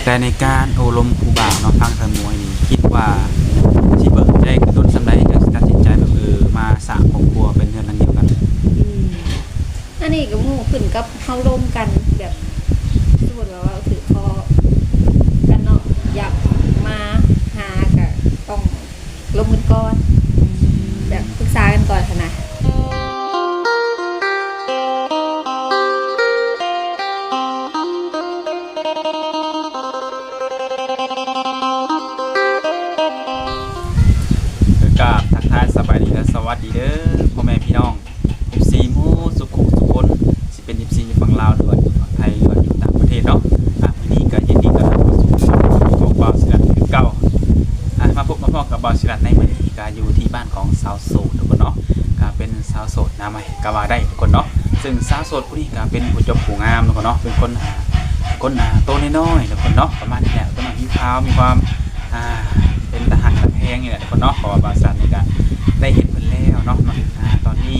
ແຕ່ໃນການໂອ້ລົມຜູ້ບ່າວເນາະ ຟັງສາວໝວຍນີ້ ຄິດວ່າຊິເບິ່ງໃຈກັນດົນສ່ຳໃດ ຈັ່ງຊິຕັດສິນໃຈແບບ ເອີ ມາສ້າງຄອບຄົວເປັນເຮືອນຫຼັງດຽວກັນ? ອືມ ອັນນີ້ກໍຮູ້ຂຶ້ນກັບເຮົາລົມກັນ ແບບ ສົມມຸດວ່າເວົ້າຖືກຄໍກັນເນາະ ຢາກມາຫາກໍຕ້ອງລົມກັນກ່ອນ ແບບປຶກສາກັນກ່ອນຫັ້ນນະ. ກາບທັກທາຍສະບາຍດີ ແລະ ສະຫວັດດີເດີ ພໍ່ແມ່ພີ່ນ້ອງ ເອັຟຊີ ໝູ່ສຸກຄົນ ຊິເປັນ ເອັຟຊີ ຢູ່ຝັ່ງລາວ ຫຼືວ່າຢູ່ຝັ່ງໄທ ຫຼືວ່າຢູ່ຕ່າງປະເທດເນາະ. ອາ ມື້ນີ້ກໍຍິນດີຕ້ອນຮັບເຂົ້າສູ່ຊ່ອງຂອງບ່າວສີລັດຄືເກົ່າ. ອາ ມາພົບມາພໍ້ກັບບ່າວສີລັດໃນມື້ນີ້ ກໍຢູ່ທີ່ບ້ານຂອງສາວໂສດທຸກຄົນເນາະ ກໍເປັນສາວໂສດໜ້າໃໝ່ກໍວ່າໄດ້ທຸກຄົນເນາະ. ເຊິ່ງສາວໂສດຜູ້ນີ້ກໍເປັນຜູ້ຈົບຜູ້ງາມທຸກຄົນເນາະ ເປັນຄົນ ອາ ຄົນ ອາ ໂຕນ້ອຍໆທຸກຄົນເນາະ ປະມານນີ້ແຫຼະ ຄົນທີ່ມີຄວາມ ມີຄວາມ ອ່າ ເປັນຕາຮັກຕາແພງນີ້ແຫຼະທຸກຄົນເນາະ ເພາະວ່າບ່າວສະຫຼັດນີ້ກະໄດ້ເຫັນເພິ່ນແລ້ວເນາະ. ອ່າ ຕອນນີ້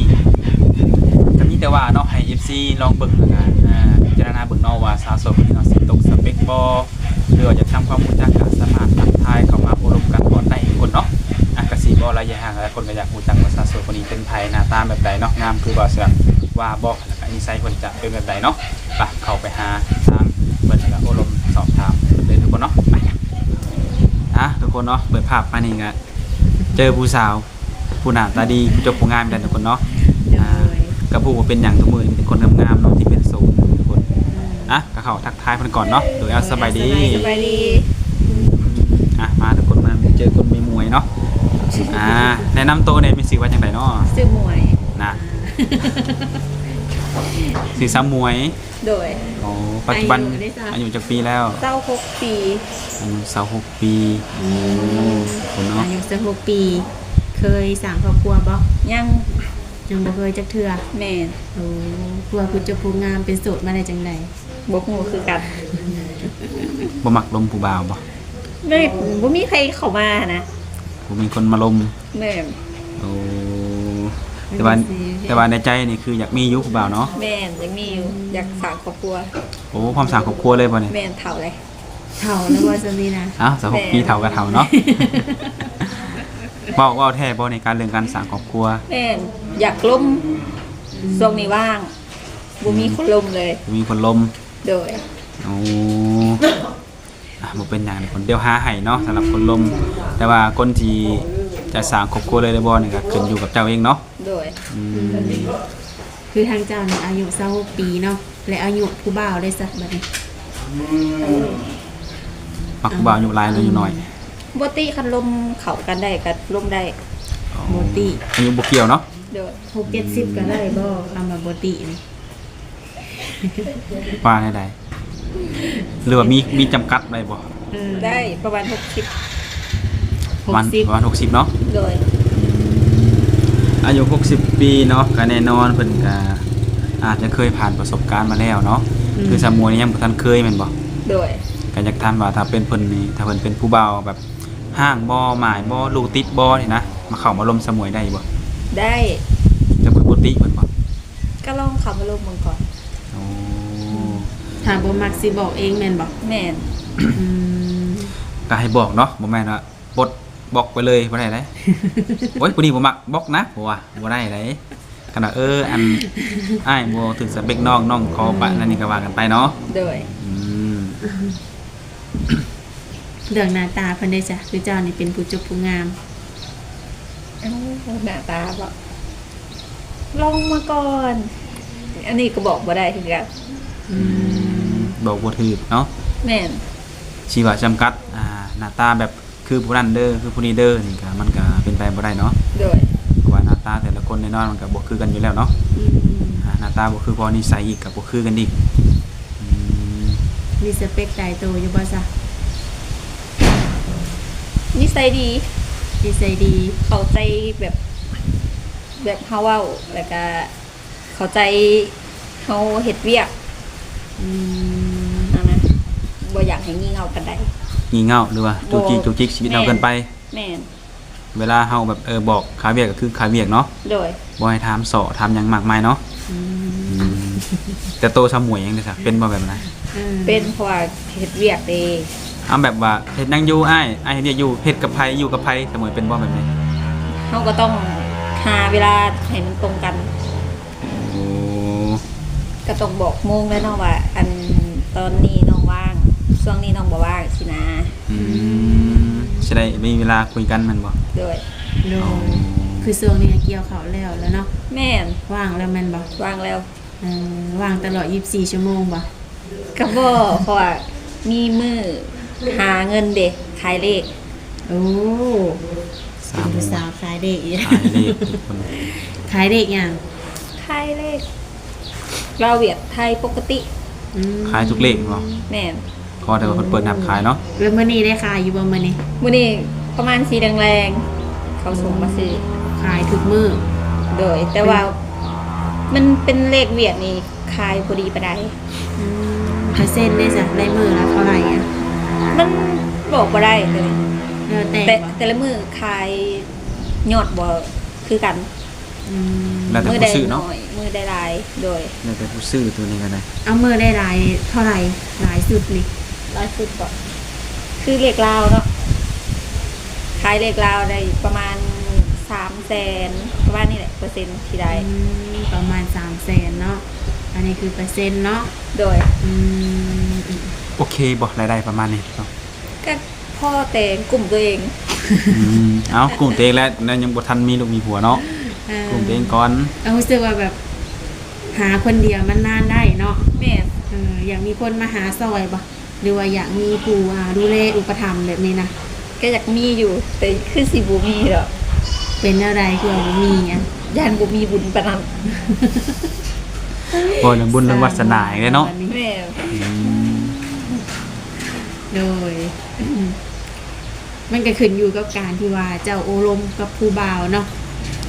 ກະມີແຕ່ວ່າເນາະ ໃຫ້ເອັຟຊີລອງເບິ່ງ ແລ້ວກະ ອ່າ ພິຈາລະນາເບິ່ງເນາະ ວ່າສາວໂສດຄົນນີ້ເນາະ ຊິຕົກສະເປັກບໍ່ ຫຼືວ່າຢາກທຳຄວາມຮູ້ຈັກ ກະສາມາດທັກທາຍເຂົ້າມາໂອ້ລົມກັນກ່ອນໄດ້ທຸກຄົນເນາະ. ອ່າ ກະຊິບໍ່ຫຼາຍຢ່າງ ຫຼາຍຄົນກະຢາກຮູ້ຈັກວ່າສາວໂສດຄົນນີ້ເປັນໃຜ ໜ້າຕາແບບໃດເນາະ ງາມຄືບ່າວສະຫຼັດວ່າບໍ່ ແລ້ວກະນິໄສເພິ່ນຈະເປັນແບບໃດເນາະ. ໄປ ເຂົ້າໄປຫາທາງເພິ່ນ ແລ້ວກະໂອ້ລົມສອບຖາມເພິ່ນເລີຍທຸກຄົນເນາະ. ໄປ ອ່າ ທຸກຄົນເນາະ ເປີດພາບມານີ້ກະເຈີຜູ້ສາວ ຜູ້ໜ້າຕາດີ ຜູ້ຈົບຜູ້ງາມນັ້ນທຸກຄົນເນາະ. ໂດຍ ອ່າ ກະບໍ່ຮູ້ວ່າເປັນຫຍັງ ທຸກມື້ນີ້ມີແຕ່ຄົນງາມໆເນາະທີ່ເປັນໂສດທຸກຄົນ. ອ່າ ກະເຂົ້າທັກທາຍເພິ່ນກ່ອນເນາະ. ໂດຍ ອ່າ ສະບາຍດີ ສະບາຍດີ ອ່າ ມາທຸກຄົນ ມາເຈີຄົນໝວຍໆເນາະ. ອ່າ ແນະນຳໂຕແດ່ ມີຊື່ວ່າຈັ່ງໃດເນາະ? ຊື່ໝວຍ ນະ ຊື່ສາວໝວຍ. ໂດຍ ອໍ ປັດຈຸບັນອາຍຸເດຊະ? ອາຍຸຈັກປີແລ້ວ? ຊາວຫົກປີ. ອາຍຸຊາວຫົກປີ. ອືມ ໂອ້ ເນາະ ອາຍຸຊາວຫົກປີ ເຄີຍສ້າງຄອບຄົວບໍ່? ຍັງ ຍັງບໍ່ເຄີຍຈັກເທື່ອ. ແມ່ນ. ໂອ້ ຜູ້ວ່າຜູ້ຈົບຜູ້ງາມ ເປັນໂສດມາໄດ້ຈັ່ງໃດ? ບໍ່ຮູ້ຄືກັນ. ບໍ່ມັກລົມຜູ້ບ່າວບໍ່? ແມ່ນ ບໍ່ມີໃຜເຂົ້າມາຫັ້ນນະ. ບໍ່ມີຄົນມາລົມ. ແມ່ນ. ໂອ້ ແຕ່ວ່າ ແຕ່ວ່າໃນໃຈນີ້ຄືຢາກມີຢູ່ຜູ້ບ່າວເນາະ? ແມ່ນ ຢາກມີຢູ່ ອືມ ຢາກສ້າງຄອບຄົວ. ໂອ້ ພ້ອມສ້າງຄອບຄົວເລີຍບໍ່ນີ້? ແມ່ນ ເຖົ້າເລີຍ. ເຖົ້າແລ້ວບໍ່ ຊ່ວງນີ້ນະ? ອ້າວ ຊາວຫົກປີ ແມ່ນ ເຖົ້າກໍເຖົ້າເນາະ. ເວົ້າ ເວົ້າແທ້ບໍ່ໃນການເລື່ອງການສ້າງຄອບຄົວ? ແມ່ນ ຢາກລົມ ອືມ ຊ່ວງນີ້ວ່າງ ບໍ່ມີ ອືມ ຄົນລົມເລີຍ. ບໍ່ມີຄົນລົມ. ໂດຍ. ໂອ້ ອ່ະ ບໍ່ເປັນຫຍັງທຸກຄົນ ດຽວຫາໃຫ້ເນາະ ສຳລັບຄົນລົມ ແຕ່ວ່າຄົນທີ່ຈະສ້າງຄອບຄົວເລີຍຫຼືບໍ່ນີ້ ກໍຂຶ້ນຢູ່ກັບເຈົ້າເອງເນາະ. ໂດຍ. ອືມ ຄືທາງເຈົ້ານີ້ອາຍຸຊາວຫົກປີເນາະ ແລະ ອາຍຸຜູ້ບ່າວເດຊະ ບັດນີ້? ມັກຜູ້ບ່າວອາຍຸຫຼາຍ ຫຼືອາຍຸນ້ອຍ? ບໍ່ຕິ ຄັນລົມເຂົ້າກັນໄດ້ກໍລົມໄດ້. ອໍ ບໍ່ຕິ ອາຍຸບໍ່ກ່ຽວເນາະ. ໂດຍ. ຫົກເຈັດສິບກໍໄດ້ບໍ່ ຄຳວ່າບໍ່ຕິນີ້? ວ່າແນວໃດ? ຫຼືວ່າມີ ມີຈຳກັດໄວ້ບໍ່? ອືມ ໄດ້ປະມານຫົກສິບ. ປະມານຫົກສິບເນາະ? ໂດຍ. ອາຍຸຫົກສິບປີເນາະ ກະແນ່ນອນເພິ່ນກະອາດຈະເຄີຍຜ່ານປະສົບການມາແລ້ວເນາະ. ອືມ ຄືສາວໝວຍນີ້ຍັງບໍ່ທັນເຄີຍແມ່ນບໍ່? ໂດຍ. ກະຢາກຖາມວ່າຖ້າເປັນເພິ່ນນີ້ ຖ້າເພິ່ນເປັນຜູ້ບ່າວແບບຮ້າງບໍ່ ໝ້າຍບໍ່ ລູກຕິດບໍ່ນີ້ນະ ມາເຂົ້າມາລົມສາວໝວຍໄດ້ບໍ່? ໄດ້. ສາວໝວຍບໍ່ຕິເພິ່ນບໍ່? ກໍລອງເຂົ້າມາລົມເບິ່ງກ່ອນ. ໂອ້ ຖ້າບໍ່ມັກຊິບອກເອງແມ່ນບໍ່? ແມ່ນ. ອືມ ກໍໃຫ້ບອກເນາະ ບໍ່ແມ່ນວ່າປົດບລັອກໄປເລີຍ ບໍ່ໄດ້ເດ້. ໂອ້ຍ ຜູ້ນີ້ບໍ່ມັກບລັອກນະ ບໍ່ວ່າ ບໍ່ໄດ້ເດ້. ຄັນວ່າ ເອີ ອັນ ອ້າຍບໍ່ຖືກສະເປັກນ້ອງ ນ້ອງຂໍປະ ອືມ ນັ້ນນີ້ກໍວ່າກັນໄປເນາະ. ໂດຍ. ອືມ ເລື່ອງໜ້າຕາເພິ່ນເດຊະ ຄືເຈົ້ານີ້ເປັນຜູ້ຈົບຜູ້ງາມ? ເອົ້າ ໜ້າຕາບໍ? ລອງມາກ່ອນ ອັນນີ້ກໍບອກບໍ່ໄດ້ຄືກັນ. ອືມ ບອກບໍ່ຖືກເນາະ. ແມ່ນ. ຊິວ່າຈຳກັດ ອ່າ ໜ້າຕາແບບຄືຜູ້ນັ້ນເດີ ຄືຜູ້ນີ້ເດີ ນີ້ກໍ ມັນກໍເປັນໄປບໍ່ໄດ້ເນາະ. ໂດຍ. ເພາະວ່າໜ້າຕາແຕ່ລະຄົນແນ່ນອນມັນກໍບໍ່ຄືກັນຢູ່ແລ້ວເນາະ. ອືມ ອືມ ອ່າ ໜ້າຕາບໍ່ຄື ພໍນິໄສອີກກໍບໍ່ຄືກັນອີກ. ອືມ ມີສະເປັກຕາຍໂຕຢູ່ບໍ່ຊະ? ນິໄສດີ. ນິໄສດີ ເຂົ້າໃຈແບບ ແບບເຮົາເວົ້າ ແລ້ວກະເຂົ້າໃຈເຮົາເຮັດວຽກ. ອືມ ຫັ້ນນະ ບໍ່ຢາກໃຫ້ງີ່ເຫງົ້າປານໃດ. ງີ່ເຫງົ້າ ຫຼືວ່າ ບໍ່ ຈູກຈິກ ຈູກຈິກຊີວິດເຮົາເກີນໄປ. ແມ່ນ. ເວລາເຮົາແບບ ເອີ ບອກຄາວຽກກໍຄືຄາວຽກເນາະ. ໂດຍ. ບໍ່ໃຫ້ຖາມສໍ້ຖາມຫຍັງມາກມາຍເນາະ. ອືມ ອືມ ແຕ່ໂຕສາວໝວຍເອງເດ້ຊະ ເປັນບໍ່ແບບນັ້ນ? ເອີ ເປັນ ເພາະວ່າເຮັດວຽກເດ້. ເອົາແບບວ່າເຮັດຫຍັງຢູ່ອ້າຍ? ອ້າຍເຮັດວຽກຢູ່ ເຮັດກັບໃຜ? ຢູ່ກັບໃຜ? ສາວໝວຍເປັນບໍ່ແບບນີ້? ເຮົາກໍຕ້ອງຫາເວລາໃຫ້ມັນຕົງກັນ. ໂອ້ ກໍຕ້ອງບອກໂມງແລ້ວເນາະວ່າ ອັນ ຕອນນີ້ນ້ອງວ່າງ ຊ່ວງນີ້ນ້ອງບໍ່ວ່າງຊີ້ນະ. ອືມ ຊິໄດ້ມີເວລາຄຸຍກັນແມ່ນບໍ່? ໂດຍ ໂດຍ. ອໍ ຄືຊ່ວງນີ້ກ່ຽວເຂົ້າແລ້ວແລ້ວເນາະ? ແມ່ນ. ວ່າງແລ້ວແມ່ນບໍ່? ວ່າງແລ້ວ. ເອີ ວ່າງຕະຫຼອດຊາວສີ່ຊົ່ວໂມງບໍ່? ກໍບໍ່ ເພາະວ່າມີມື້ຫາເງິນເດ້ ຂາຍເລກ. ໂອ້ ສາວ ເປັນຜູ້ສາວຂາຍເລກອີກ. ຂາຍເລກທຸກຄົນ. ຂາຍເລກຫຍັງ? ຂາຍເລກລາວ ຫວຽດ ໄທ ປົກກະຕິ. ອືມ ຂາຍທຸກເລກແມ່ນບໍ່? ແມ່ນ. ຂໍແຕ່ວ່າເພິ່ນເປີດຮັບຂາຍເນາະ. ແລ້ວມື້ນີ້ໄດ້ຂາຍຢູ່ບໍ່ມື້ນີ້? ມື້ນີ້ປະມານສີ່ແລງໆ ເຂົາສົ່ງມາຊື້. ຂາຍທຸກມື້? ໂດຍ ແຕ່ວ່າມັນເປັນເລກຫວຽດນີ້ ຂາຍບໍ່ດີປານໃດ. ອືມ ເປີເຊັນເດ້ຊະ ໄດ້ມື້ລະເທົ່າໃດອະ? ມັນບອກບໍ່ໄດ້ເລີຍ ແລ້ວແຕ່ ແຕ່ ແຕ່ລະມື້ຂາຍຍອດບໍ່ຄືກັນ. ອືມ ແລ້ວແຕ່ຜູ້ຊື້ເນາະ ມື້ໃດໜ້ອຍ ມື້ໃດຫຼາຍ. ໂດຍ ແລ້ວແຕ່ຜູ້ຊື້ ໂຕນີ້ກໍໄດ້. ເອົາ ມື້ໃດຫຼາຍເທົ່າໃດ? ຫຼາຍສຸດນີ້ ຫຼາຍສຸດບໍ? ຄືເລກລາວເນາະ ຂາຍເລກລາວໄດ້ປະມານສາມແສນ ປະມານນີ້ແຫຼະ ເປີເຊັນທີ່ໄດ້. ອືມ ປະມານສາມແສນເນາະ ອັນນີ້ຄືເປີເຊັນເນາະ. ໂດຍ. ອືມ ໂອເຄບໍ່ ລາຍໄດ້ປະມານນີ້? ກໍພໍແຕ່ກຸ້ມຕົວເອງ. ອືມ ເອົ້າ ກຸ້ມຕົວເອງແລ້ວ ແນວຍັງບໍ່ທັນມີລູກມີຜົວເນາະ. ເອີ ກຸ້ມຕົວເອງກ່ອນ. ເຮົາຮູ້ສຶກວ່າແບບຫາຄົນດຽວມັນນານໄດ້ເນາະ. ແມ່ນ. ເອີ ຢາກມີຄົນມາຫາຊ່ອຍບໍ່? ຫຼືວ່າຢາກມີຜູ້ ອ່າ ດູແລອຸປະຖຳແບບນີ້ນະ? ກໍຢາກມີຢູ່ ແຕ່ຄືຊິບໍ່ມີດອກ. ເປັນແນວໃດຄືວ່າບໍ່ມີອະ? ຢ້ານບໍ່ມີບຸນປານນັ້ນ. ບໍ່ເລື່ອງບຸນເລື່ອງວາສະໜາອີກແລ້ວເນາະ. ແມ່ນ. ອືມ ໂດຍ. ມັນກໍຂຶ້ນຢູ່ກັບການທີ່ວ່າເຈົ້າໂອ້ລົມກັບຜູ້ບ່າວເນາະ.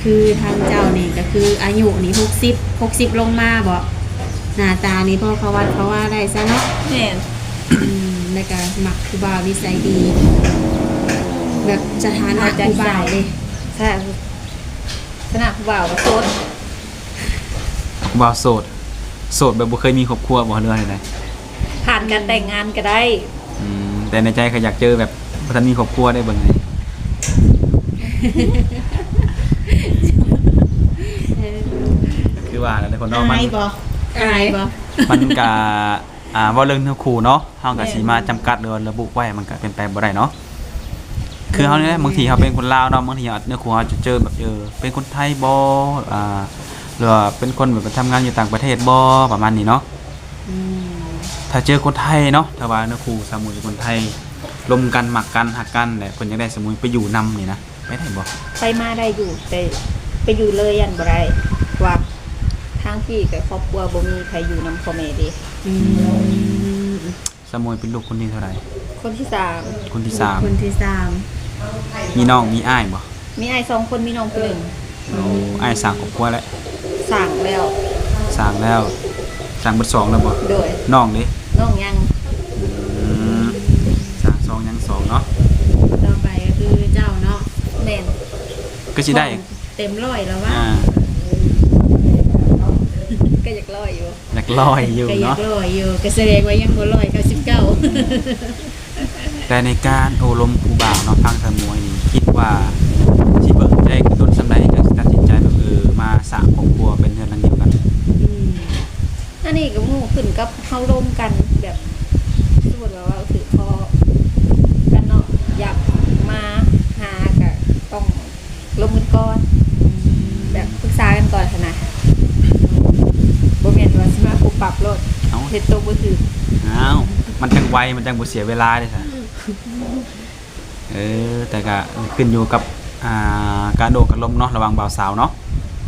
ຄືທາງເຈົ້ານີ້ກໍຄືອາຍຸນີ້ຫົກສິບ ຫົກສິບລົງມາບໍ? ໜ້າຕານີ້ພໍເຂົ້າວັດເຂົ້າວາໄດ້ຊະເນາະ. ແມ່ນ. ອືມ ແລ້ວກໍມັກຜູ້ບ່າວນິໄສດີ ແບບສະຖານະຜູ້ບ່າວເດ້? ສະຖານະຜູ້ບ່າວກໍໂສດ. ຜູ້ບ່າວໂສດ ໂສດແບບບໍ່ເຄີຍມີຄອບຄົວບໍ່ ຫຼືວ່າແນວໃດ? ຜ່ານການແຕ່ງງານກໍໄດ້. ອືມ ແຕ່ໃນໃຈກໍຢາກເຈີແບບບໍ່ທັນມີຄອບຄົວໄດ້ເບິ່ງນີ້. ເອີ ຄືວ່າແຫຼະທຸກຄົນເນາະ ມັນ ອາຍບໍ່? ອາຍບໍ່? ມັນກະ ອ່າ ເວົ້າເລື່ອງເນື້ອຄູ່ເນາະ ເຮົາກໍຊິມາຈຳກັດ ຫຼືວ່າລະບຸໄວ້ ມັນກໍເປັນໄປບໍ່ໄດ້ເນາະ. ຄືເຮົານີ້ແຫຼະ ບາງທີເຮົາເປັນຄົນລາວເນາະ ບາງທີເນື້ອຄູ່ເຮົາຈະເຈີແບບ ເອີ ເປັນຄົນໄທບໍ່ ອ່າ ຫຼືວ່າເປັນຄົນແບບໄປທຳງານຢູ່ຕ່າງປະເທດບໍ່ ປະມານນີ້ເນາະ. ອືມ ຖ້າເຈີຄົນໄທເນາະ ຖ້າວ່າເນື້ອຄູ່ສາວໝວຍເປັນຄົນໄທ ລົມກັນ ມັກກັນ ຮັກກັນ ແລະ ເພິ່ນຢາກໄດ້ສາວໝວຍໄປຢູ່ນຳນີ້ນະ ໄປໄດ້ບໍ່? ໄປມາໄດ້ຢູ່ ແຕ່ໄປຢູ່ເລີຍຢ້ານບໍ່ໄດ້ ເພາະວ່າທາງພີ້ກໍຄອບຄົວບໍ່ມີໃຜຢູ່ນຳພໍ່ແມ່ເດ້. ອືມ ສາວໝວຍເປັນລູກຄົນທີເທົ່າໃດ? ຄົນທີສາມ. ຄົນທີສາມ. ຄົນທີສາມ. ມີນ້ອງມີອ້າຍບໍ່? ມີອ້າຍສອງຄົນ ມີນ້ອງຄົນໜຶ່ງ. ໂອ້ ອ້າຍສ້າງຄອບຄົວແລ້ວ? ສ້າງແລ້ວ. ສ້າງແລ້ວ. ສ້າງເບິດສອງແລ້ວບໍ່? ໂດຍ. ນ້ອງເດ? ນ້ອງຍັງ. ອືມ ສ້າງສອງຍັງສອງເນາະ. ຕໍ່ໄປກໍຄືເຈົ້າເນາະ. ແມ່ນ. ຄືຊິໄດ້ ເຕັມຮ້ອຍແລ້ວວະ? ອ່າ ກໍຢາກຮ້ອຍຢູ່. ຢາກຮ້ອຍຢູ່ເນາະ. ກໍຢາກຮ້ອຍຢູ່ ກໍສະແດງວ່າຍັງບໍ່ຮ້ອຍເກົ້າສິບເກົ້າ. ແຕ່ໃນການໂອ້ລົມຜູ້ບ່າວເນາະ ທາງສາວໝວຍນີ້ຄິດວ່າຊິເບິ່ງໃຈກັນດົນສ່ຳໃດ ຈັ່ງຊິຕັດສິນໃຈແບບ ເອີ ມາສ້າງຄອບຄົວເປັນເຮືອນຫຼັງດຽວກັນ? ອືມ ອັນນີ້ກໍບໍ່ຮູ້ ຂຶ້ນກັບເຮົາລົມກັນ ແບບ ສົມມຸດວ່າເວົ້າຖືກຄໍກັນເນາະ ຢາກມາຫາກໍຕ້ອງ ລົມກັນກ່ອນ ແບບປຶກສາກັນກ່ອນຫັ້ນນະ ບໍ່ແມ່ນວ່າຊິມາປຸບປັບໂລດ. ເອົ້າ ເຮັດໂຕບໍ່ຖືກ. ອ້າວ ມັນຈັ່ງໄວ ມັນຈັ່ງບໍ່ເສຍເວລາເດ້ຊະ. ເອີ ແຕ່ກະຂຶ້ນຢູ່ກັບ ອ່າ ການໂອ້ການລົມເນາະ ລະຫວ່າງບ່າວສາວເນາະ.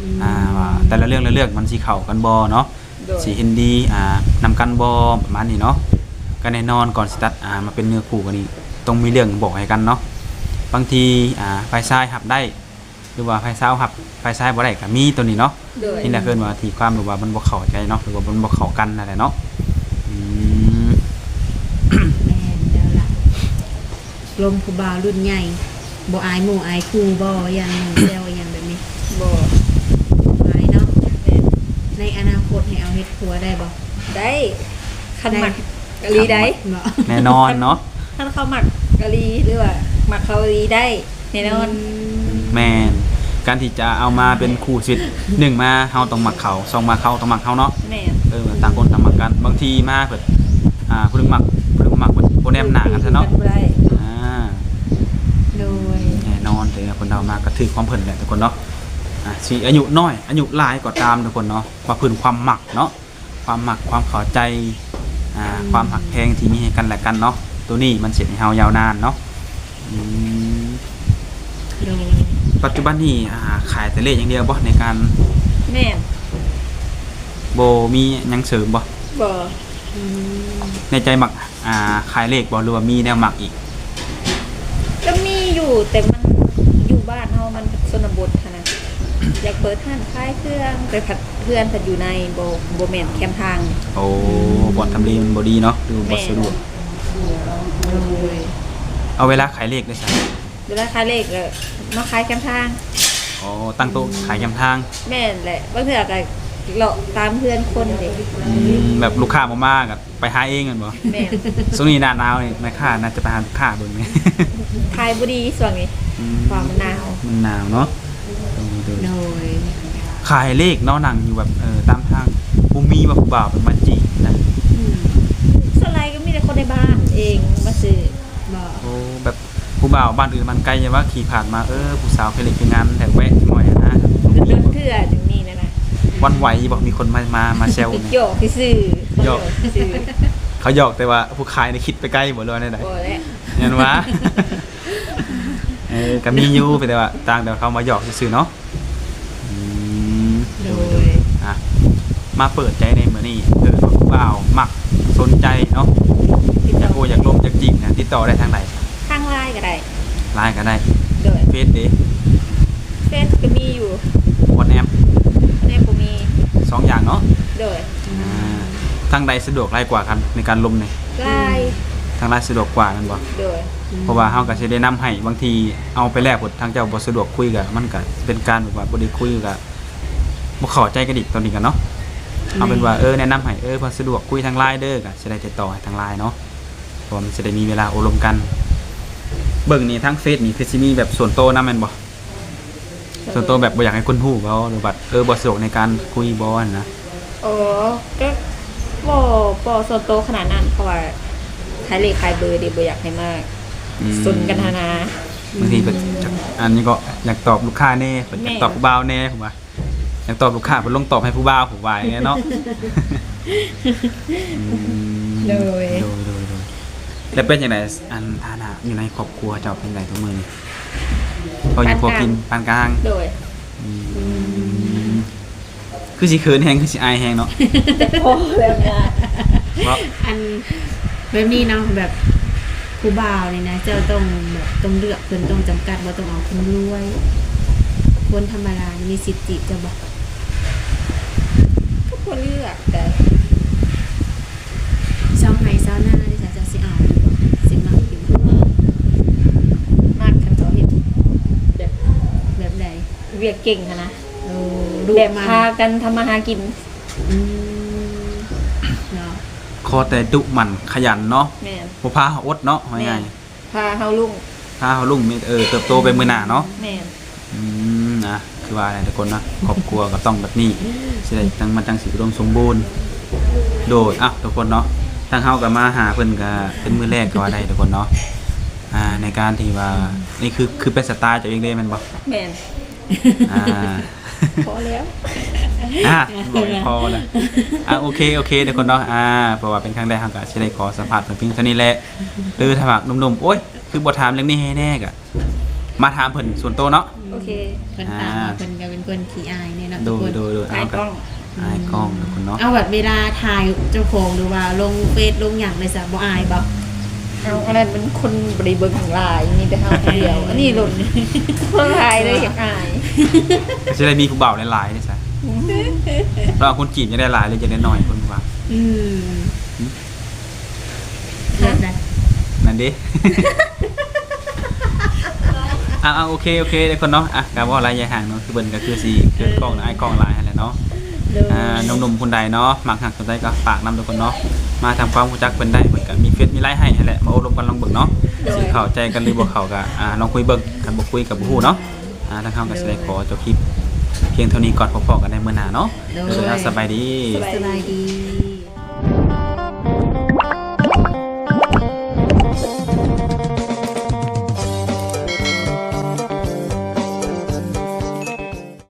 ອືມ ອ່າ ວ່າແຕ່ລະເລື່ອງລະເລື່ອງມັນຊິເຂົ້າກັນບໍ່ເນາະ. ໂດຍ ຊິເຫັນດີ ອ່າ ນຳກັນບໍ່ ປະມານນີ້ເນາະ. ກໍແນ່ນອນ ກ່ອນຊິຕັດ ອ່າ ມາເປັນເນື້ອຄູ່ກັນນີ້ ຕ້ອງມີເລື່ອງບອກໃຫ້ກັນເນາະ. ບາງທີ ອ່າ ຝ່າຍຊາຍຮັບໄດ້ ຫຼືວ່າຝ່າຍສາວຮັບ ຝ່າຍຊາຍບໍ່ໄດ້ກໍມີໂຕນີ້ເນາະ. ໂດຍ ນີ້ແຫຼະເອີ້ນວ່າທີ່ຄວາມ ຫຼືວ່າມັນບໍ່ເຂົ້າໃຈເນາະ ຫຼືວ່າມັນບໍ່ເຂົ້າກັນນັ້ນແຫຼະເນາະ. ອືມ ແມ່ນແລ້ວລະ. ລົມຜູ້ບ່າວລຸ້ນໃຫຍ່ ບໍ່ອາຍໝູ່ອາຍຄູ່ບໍ່? ຢ້ານໝູ່ແຊວອີ່ຫຍັງແບບນີ້. ບໍ່ ບໍ່ອາຍເນາະ. ແມ່ນ. ໃນອະນາຄົດໃຫ້ເອົາເຮັດຄົວໄດ້ບໍ່? ໄດ້ ຄັນມັກອີ່ຫຼີໄດ໋ ເນາະ ແນ່ນອນເນາະ ຄັນເຂົາມັກອີ່ຫຼີ ຫຼືວ່າມັກເຂົາອີ່ຫຼີໄດ້ ແນ່ນອນ. ອືມ ແມ່ນ ການທີ່ຈະເອົາມາເປັນຄູ່ຊີວິດ ໜຶ່ງມາເຮົາຕ້ອງມັກເຂົາ ສອງມາເຂົາຕ້ອງມັກເຮົາເນາະ. ແມ່ນ ເອີ ຕ່າງຄົນຕ່າງມັກກັນ ບາງທີມາເພິ່ນ ອ່າ ຜູ້ໜຶ່ງມັກ ຜູ້ໜຶ່ງບໍ່ມັກ ບໍ່ແນມໜ້າກັນຊະເນາະ. ບໍ່ໄດ້ ອ່າ ໂດຍ ແນ່ນອນ ແຕ່ຄົນເຮົາມາກໍຖືກຂອງເພິ່ນແຫຼະທຸກຄົນເນາະ. ອ່າ ຊິອາຍຸນ້ອຍອາຍຸຫຼາຍກໍຕາມທຸກຄົນເນາະ ວ່າພື້ນຄວາມມັກເນາະ ຄວາມມັກ ຄວາມເຂົ້າໃຈ ອ່າ ອືມ ຄວາມຮັກແພງທີ່ມີໃຫ້ກັນແລະກັນເນາະ ໂຕນີ້ມັນຊິເຮັດໃຫ້ເຮົາຍາວນານເນາະ. ອືມ ໂດຍ ປັດຈຸບັນນີ້ ອ່າ ຂາຍແຕ່ເລກຢ່າງດຽວບໍ່ ໃນການ? ແມ່ນ ບໍ່ມີຫຍັງເສີມບໍ່? ບໍ່. ອືມ ໃນໃຈມັກ ອ່າ ຂາຍເລກບໍ່ ຫຼືວ່າມີແນວມັກອີກ? ກໍມີຢູ່ ແຕ່ມັນຢູ່ບ້ານເຮົາມັນຊົນນະບົດຫັ້ນນະ ຢາກເປີດຮ້ານຂາຍເຄື່ອງ ແຕ່ພັດເຮືອນພັດຢູ່ໃນ ບໍ່ ບໍ່ແມ່ນແຄມທາງ. ໂອ້ ອືມ ບ່ອນທຳເລມັນບໍ່ດີເນາະ ຫຼືບໍ່ສະດວກ. ແມ່ນ ໂດຍ ເອົາເວລາຂາຍເລກໄດ້ໃສ? ເວລາຂາຍເລກກໍມາຂາຍແຄມທາງ. ອໍ ຕັ້ງໂຕະຂາຍແຄມທາງ. ແມ່ນແຫຼະ ບາງເທື່ອກໍເລາະຕາມເຮືອນຄົນເດ້. ອືມ ແບບລູກຄ້າບໍ່ມາກໍ ໄປຫາເອງແມ່ນບໍ່? ແມ່ນ ຊ່ວງນີ້ໜ້າໜາວນີ້ ແມ່ຄ້າໜ້າຈະໄປຫາລູກຄ້າເບິ່ງນີ້ ຂາຍບໍ່ດີຊ່ວງນີ້. ອືມ ເພາະວ່າມັນໜາວ ມັນໜາວເນາະ. ໂດຍ ໂດຍ ໂດຍ ຂາຍເລກເນາະ ນັ່ງຢູ່ແບບ ເອີ ຕາມທາງ ບໍ່ມີວ່າຜູ້ບ່າວເພິ່ນມາຈີບນະ? ອືມ ສ່ວນຫຼາຍກໍມີແຕ່ຄົນໃນບ້ານເອງມາຊື້. ບໍ່ ໂອ້ ແບບ ຜູ້ບ່າວບ້ານອື່ນບ້ານໄກ ຢ່າວ່າຂີ່ຜ່ານມາ ເອີ ຜູ້ສາວຂາຍເລກຂາຍງານ ແຖວແວະຈັກໜ້ອຍຫັ້ນນະ. ດົນໆເທື່ອຈຶ່ງມີແນວນັ້ນ. ຫວັ່ນໄຫວບໍ່ ມີຄົນມາ ມາ ມາແຊວນະ? ຫຍອກຊື່ໆ ຫຍອກຊື່ໆ. ເຂົາຫຍອກ ແຕ່ວ່າຜູ້ຂາຍນີ້ຄິດໄປໄກບໍ່ ຫຼືວ່າແນວໃດ? ບໍ່ແຫຼະ ແມ່ນຫວາ? ເອີ ກໍມີຢູ່ ແຕ່ວ່າຕ່າງແຕ່ວ່າເຂົາມາຫຍອກຊື່ໆເນາະ. ອືມ ໂດຍ ອ່ະ ມາເປີດໃຈໃນມື້ນີ້ ເອີ ຜູ້ບ່າວມັກສົນໃຈເນາະ ຢາກໂອ້ຢາກລົມຢາກຈີບນະ ຕິດຕໍ່ໄດ້ທາງໃດ? ທາງ LINE ກໍໄດ້. LINE ກໍໄດ້. ໂດຍ ເຟສເດ? ເຟສກໍມີຢູ່. WhatsApp? WhatsApp ບໍ່ມີ. ສອງຢ່າງເນາະ. ໂດຍ ອ່າ ທາງໃດສະດວກຫຼາຍກວ່າກັນໃນການລົມນີ້? LINE. ທາງ LINE ສະດວກກວ່າແມ່ນບໍ່? ໂດຍ ເພາະວ່າເຮົາກໍຊິແນະນຳໃຫ້ ບາງທີເອົາໄປແລ້ວ ທາງເຈົ້າບໍ່ສະດວກຄຸຍ ກໍມັນກໍຊິເປັນການແບບວ່າບໍ່ໄດ້ຄຸຍ ກໍບໍ່ເຂົ້າໃຈກັນອີກ ຕອນນີ້ກັນເນາະ. ເອົາເປັນວ່າ ແມ່ນ ເອີ ແນະນຳໃຫ້ ເອີ ເພິ່ນສະດວກຄຸຍທາງ LINE ເດີ ກໍຊິໄດ້ຕິດຕໍ່ໃຫ້ທາງ LINE ເນາະ ເພາະວ່າມັນຊິໄດ້ມີເວລາໂອ້ລົມກັນ. ເບິ່ງນີ້ທາງເຟສນີ້ຄືຊິມີແບບສ່ວນໂຕນຳແມ່ນບໍ່? ສ່ວນໂຕແບບບໍ່ຢາກໃຫ້ຄົນຮູ້ບໍ່ ຫຼືວ່າ ເອີ ບໍ່ສະດວກໃນການຄຸຍບໍ່ຫັ້ນນະ? ອໍ ກໍບໍ່ ບໍ່ສ່ວນໂຕຂະໜາດນັ້ນ ເພາະວ່າຂາຍເລກຂາຍເບີເດ ບໍ່ຢາກໃຫ້ມາ ອືມ ສົນກັນຫັ້ນນະ. ບາງທີກໍ ອືມ ອັນນີ້ກໍຢາກຕອບລູກຄ້າແດ່ ຢາກຕອບຜູ້ບ່າວແດ່ ແມ່ນ ເພິ່ນວ່າ ຢາກຕອບລູກຄ້າ ເພິ່ນລົງຕອບໃຫ້ຜູ້ບ່າວ ຜູ້ບ່າວແດ່ເນາະ. ອືມ ໂດຍ ໂດຍ ໂດຍ ໂດຍ. ແລ້ວເປັນຈັ່ງໃດ ອັນຖານະຢູ່ໃນຄອບຄົວເຈົ້າເປັນໃດທຸກມື້ນີ້? ພໍຢູ່ພໍກິນ ປານກາງ. ໂດຍ ອືມ ອືມ ຄືຊິເຂີນແຮງ ຄືຊິອາຍແຮງເນາະ. ພໍແລ້ວນະ ເນາະ ອັນແບບນີ້ເນາະ ແບບຜູ້ບ່າວນີ້ນະ ເຈົ້າຕ້ອງແບບ ຕ້ອງເລືອກເພິ່ນ ຕ້ອງຈຳກັດ ບໍ່ຕ້ອງເອົາຄົນລວຍ ຄົນທຳມະດານີ້ມີສິດຈີບເຈົ້າບໍ່? ກໍບໍ່ເລືອກ ແຕ່ຊາວໄຮ່ຊາວນານີ້ ເຈົ້າຊິເອົາຢູ່ບໍ່? ຊິມັກຢູ່ບໍ່? ມັກ ຄັນເຂົາເຮັດແບບ ແບບໃດ? ວຽກເກັ່ງຫັ້ນນະ. ໂອ້ ແບບພາກັນທຳມາຫາກິນ. ອືມ ເນາະ ຂໍແຕ່ດຸໝັ່ນຂະຫຍັນເນາະ. ແມ່ນ ບໍ່ພາເຮົາອົດເນາະ ວ່າງ່າຍ ແມ່ນ ພາເຮົາລຸ້ງ ພາເຮົາລຸ້ງ ມີ ເອີ ເຕີບໂຕໄປມື້ໜ້າເນາະ. ແມ່ນ ອືມ ນະ ຄືວ່າແຫຼະທຸກຄົນນະ ຄອບຄົວກໍຕ້ອງແບບນີ້ ຊິໄດ້ຈັ່ງ ມັນຈັ່ງຊິອຸດົມສົມບູນ. ໂດຍ ເອົ້າ ທຸກຄົນເນາະ ທາງເຮົາກໍມາຫາເພິ່ນກໍເປັນມື້ແລກກໍວ່າໄດ້ທຸກຄົນເນາະ. ອ່າ ໃນການທີ່ວ່າ ນີ້ຄື ຄືເປັນສະໄຕລ໌ເຈົ້າເອງເດ້ແມ່ນບໍ່? ແມ່ນ ອ່າ ພໍແລ້ວ ອ່າ ບອກໃຫ້ພໍນະ. ອ່າ ໂອເຄ ໂອເຄ ທຸກຄົນເນາະ ອ່າ ເພາະວ່າເປັນຄັ້ງແລກ ເຮົາກໍຊິໄດ້ຂໍສຳພາດເພິ່ນພຽງເທົ່ານີ້ແຫຼະ. ຫຼືຖ້າຫາກໜຸ່ມໆ ໂອ້ຍ ຄືບໍ່ຖາມເລື່ອງນີ້ໃຫ້ແດ່ ກໍມາຖາມເພິ່ນສ່ວນໂຕເນາະ. ໂອເຄ ເພິ່ນຕາມວ່າ ອ່າ ເພິ່ນກໍເປັນຄົນຂີ້ອາຍແດ່ເນາະ. ໂດຍ ທຸກຄົນ ໂດຍ ໂດຍ ອາຍກ້ອງ ອາຍກ້ອງ ທຸກຄົນເນາະ. ເອົາ ແບບເວລາຖ່າຍເຈົ້າຂອງ ຫຼືວ່າລົງເຟສລົງຫຍັງໄດ້ຊະ ບໍ່ອາຍບໍ່? ເອົາ ອັນນັ້ນມັນຄົນບໍ່ໄດ້ເບິ່ງຫຼາຍ ມີແຕ່ເຮົາຜູ້ດຽວ. ເອີ ອັນນີ້ໂລດ ຄົນຫຼາຍເລີຍ ຢາກອາຍ. ກໍຊິໄດ້ມີຜູ້ບ່າວຫຼາຍໆເດ້ຊະ. ອືມ ແລ້ວຄົນຈີບຢາກໄດ້ຫຼາຍ ຫຼືຢາກໄດ້ໜ້ອຍ ຄົນວ່າ? ອືມ ຫຶ? ແບບໃດ? ນັ້ນເດ້. ອ່າ ໂອເຄ ໂອເຄ ທຸກຄົນເນາະ. ອ່ະ ກໍເວົ້າຫຼາຍຢ່າຫ່າງເນາະ ຄືເພິ່ນກໍຄືຊິເກີດກ້ອງ ເອີ ອາຍກ້ອງຫຼາຍຫັ້ນແຫຼະເນາະ. ໂດຍ ອ່າ ໜຸ່ມໆຜູ້ໃດເນາະ ມັກຮັກຕົວໃດກໍຝາກນຳທຸກຄົນເນາະ ມາທຳຄວາມຮູ້ຈັກເພິ່ນໄດ້ ເພິ່ນກໍມີເຟສມີໄລໃຫ້ຫັ້ນແຫຼະ ມາໂອ້ລົມກັນລອງເບິ່ງເນາະ ໂດຍ ຊິເຂົ້າໃຈກັນຫຼືບໍ່ເຂົ້າກໍ ອ່າ ລອງຄຸຍເບິ່ງ ຄັນບໍ່ຄຸຍກໍບໍ່ຮູ້ເນາະ ອ່າ ທາງເຮົາກໍຊິໄດ້ຂໍຈົບຄລິບພຽງເທົ່ານີ້ກ່ອນ ພໍ້ກັນໃນມື້ໜ້າເນາະ ໂດຍ ໂດຍ ສະບາຍດີ ສະບາຍດີ